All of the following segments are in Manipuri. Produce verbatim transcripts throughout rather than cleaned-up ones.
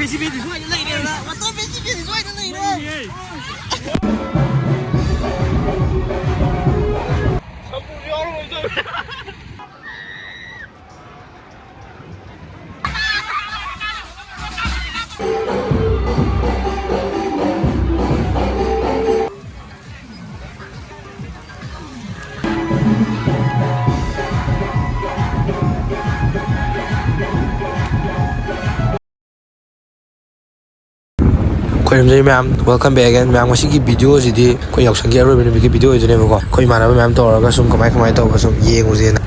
ꯐꯦꯁꯇꯤꯚꯦꯜꯗꯤ ꯁ꯭ꯋꯥꯏꯗ ꯂꯩꯔꯦꯅ, ꯋꯥꯇꯔ ꯐꯦꯁꯇꯤꯚꯦꯜꯗꯤ ꯁ꯭ꯋꯥꯏꯗ ꯂꯩꯔꯦ꯫ ꯂꯩꯌꯦ꯫ ꯁꯝꯄꯨꯁꯨ ꯌꯥꯎꯔꯝꯃꯣꯏꯗꯧꯔꯦ꯫ ꯈꯣꯏꯔꯝꯖꯩ ꯃꯌꯥꯝ, welcome back again꯫ ꯃꯌꯥꯝ, ꯉꯁꯤꯒꯤ video ꯁꯤꯗꯤ ꯑꯩꯈꯣꯏ ꯌꯥꯎꯁꯪꯒꯤ ꯑꯔꯣꯏꯕ ꯅꯨꯃꯤꯠꯀꯤ video ꯑꯣꯏꯗꯣꯏꯅꯦꯕꯀꯣ꯫ ꯑꯩꯈꯣꯏ ꯏꯃꯥꯟꯅꯕ ꯃꯌꯥꯝ ꯇꯧꯔꯒ ꯁꯨꯝ ꯀꯃꯥꯏ ꯀꯃꯥꯏ ꯇꯧꯕ ꯁꯨꯝ ꯌꯦꯡꯉꯨꯁꯦꯅ꯫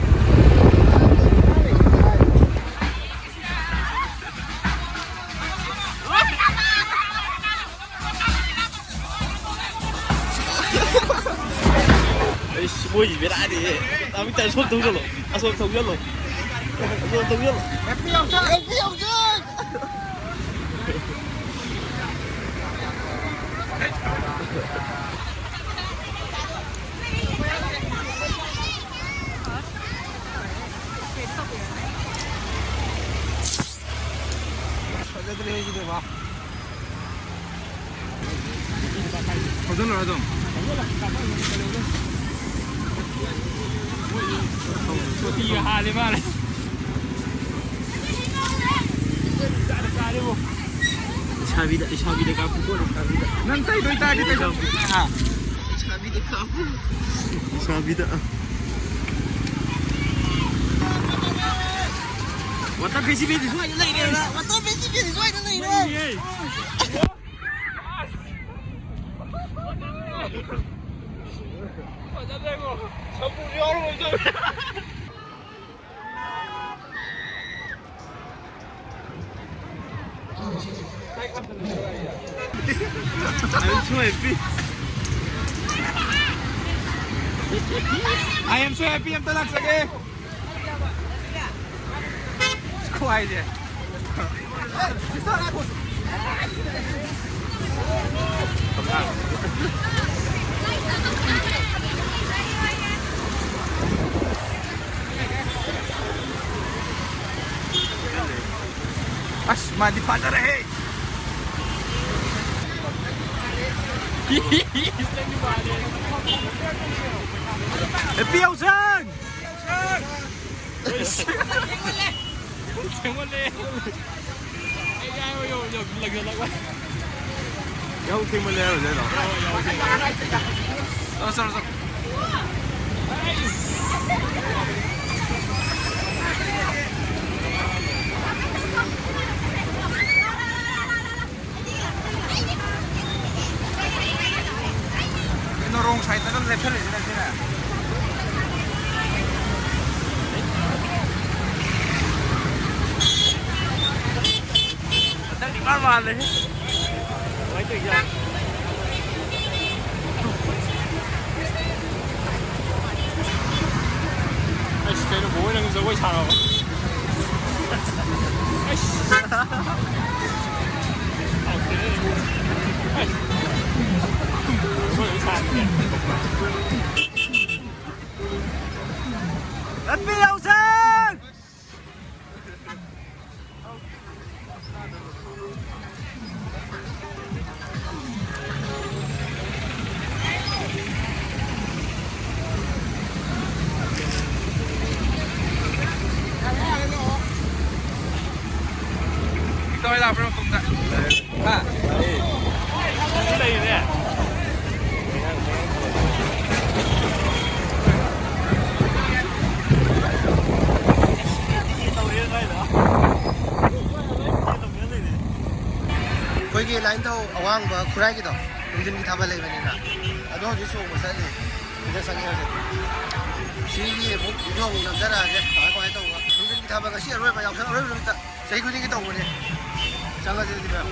ꯑꯩꯁ, ꯃꯣꯏꯁꯤ ꯕꯦꯔꯥꯅꯤꯍꯦ꯫ ꯇꯥꯃꯤꯇꯥꯏ ꯑꯁꯣꯝ ꯊꯧꯖꯜꯂꯣ, ꯑꯁꯣꯝ ꯊꯧꯖꯜꯂꯣ, ꯑꯁꯣꯝ ꯊꯧꯖꯜꯂꯣ꯫ ꯍꯦꯄꯤ ꯌꯥꯎꯁꯪ! ꯍꯦꯄꯤ ꯌꯥꯎꯁꯪ! ꯐꯖꯗ꯭ꯔꯦꯍꯦ ꯁꯤꯗꯤ, ꯕꯥ꯫ ꯊꯧꯖꯜꯂꯨꯔꯣ ꯑꯗꯨꯝ꯫ ꯇꯣꯇꯤꯒ ꯍꯥꯜꯂꯦ ꯃꯥꯜꯂꯦ꯫ ꯂꯩꯁꯥꯕꯤꯗ, ꯂꯩꯁꯥꯕꯤꯗ ꯀꯥꯞꯄꯨꯀꯣ, ꯂꯩꯁꯥꯕꯤꯗ꯫ ꯅꯪ ꯇꯩꯗꯣꯏ ꯇꯥꯔꯗꯤ ꯀꯩꯗꯧ-, ꯍꯥ? ꯂꯩꯁꯥꯕꯤꯗ ꯀꯥꯞꯄꯨ꯫ ꯂꯩꯁꯥꯕꯤꯗ꯫ ꯋꯥꯇꯔ ꯐꯦꯁꯇꯤꯚꯦꯜꯗꯤ ꯁ꯭ꯋꯥꯏꯗ ꯂꯩꯔꯦꯅ, ꯋꯥꯇꯔ ꯐꯦꯁꯇꯤꯚꯦꯜꯗꯤ ꯁ꯭ꯋꯥꯏꯗ ꯂꯩꯔꯦ꯫ ꯂꯩꯌꯦ꯫ ꯐꯖꯗ꯭ꯔꯦꯀꯣ? ꯁꯝꯄꯨꯁꯨ ꯌꯥꯎꯔꯝꯃꯣꯏꯗꯧꯔꯦ꯫ I am so happy. I am so happy, ꯑꯝꯇ ꯂꯥꯛꯆꯒꯦ꯫ ꯈ꯭ꯋꯥꯏꯁꯦ꯫ ꯑꯁ, ꯃꯥꯗꯤ ꯐꯖꯔꯦꯍꯦ꯫ ꯅꯪꯗꯤ ꯃꯥꯜꯂꯦ꯫ ꯍꯦꯄꯤ ꯌꯥꯎꯁꯪ! ꯊꯦꯡꯃꯜꯂꯦ꯫ ꯑꯩ ꯌꯥꯏ, ꯌꯧ, ꯌꯧ, ꯂꯪꯁꯤꯜꯂꯛꯄ꯫ ꯌꯥꯍꯧ ꯊꯦꯡꯃꯜꯂꯦ ꯍꯥꯏꯔꯨꯁꯦ ꯍꯥꯏꯔꯣ? ꯌꯥꯍꯧ, ꯌꯥꯍꯧ ꯊꯦꯡꯃꯜꯂꯦ꯫ ꯆꯠꯂꯣ, ꯆꯠꯂꯣ, ꯆꯠꯂꯣ꯫ ꯀꯩꯅꯣ, wrong side ꯇ ꯑꯗꯨꯝ ꯂꯦꯞꯁꯜꯂꯤꯁꯤꯅ ꯁꯤꯅ꯫ ꯍꯟꯗꯛꯇꯤ ꯏꯃꯥꯟ ꯃꯥꯜꯂꯦꯍꯦ꯫ ꯀꯃꯥꯏꯅ ꯇꯧꯔꯤꯖꯥꯠꯅꯣ? ꯑꯁ, ꯀꯩꯅꯣ, ꯕꯣꯕꯣ ꯅꯪ ꯖꯒꯣꯏ ꯁꯥꯔꯕ? ꯑꯁ꯫ ꯑꯁ꯫ ꯖꯒꯣꯏ ꯂꯣꯏ ꯁꯥꯔꯦ꯫ ꯍꯦꯄꯤ ꯌꯥꯎꯁꯪ! ꯏꯇꯥꯎ ꯍꯣꯏ ꯂꯥꯛꯄ꯭ꯔꯣ ꯃꯇꯨꯡꯗ? ꯍꯥ? ꯂꯩꯔꯤꯅꯦ꯫ ꯑꯩꯈꯣꯏꯒꯤ ꯂꯥꯏꯅꯤꯡꯊꯧ ꯑꯋꯥꯡꯕ ꯈꯨꯔꯥꯏꯒꯤꯗꯣ, ꯅꯨꯡꯊꯤꯟꯒꯤ ꯊꯥꯕꯜ ꯂꯩꯕꯅꯤꯅ, ꯑꯗꯣ ꯍꯧꯖꯤꯛ ꯆꯣꯡꯕ ꯆꯠꯂꯤ꯫ ꯁꯤꯗ ꯆꯪꯉꯦ ꯍꯧꯖꯤꯛ꯫ ꯁꯤꯒꯤ ꯑꯃꯨꯛ ꯚꯤꯗꯤꯑꯣ ꯑꯃꯨꯛ ꯅꯝꯖꯔꯛꯑꯒꯦ꯫ ꯀꯃꯥꯏ ꯀꯃꯥꯏꯅ ꯇꯧꯕ? ꯅꯨꯡꯊꯤꯟꯒꯤ ꯊꯥꯕꯜ ꯉꯁꯤ ꯑꯔꯣꯏꯕ, ꯌꯥꯎꯁꯪ ꯑꯔꯣꯏꯕ ꯅꯨꯃꯤꯠꯇ꯫ ꯆꯍꯤ ꯈꯨꯗꯤꯡꯒꯤ ꯇꯧꯕꯅꯦ꯫ ꯆꯪꯉꯁꯤ ꯑꯗꯨꯗꯤ ꯃꯌꯥꯝ꯫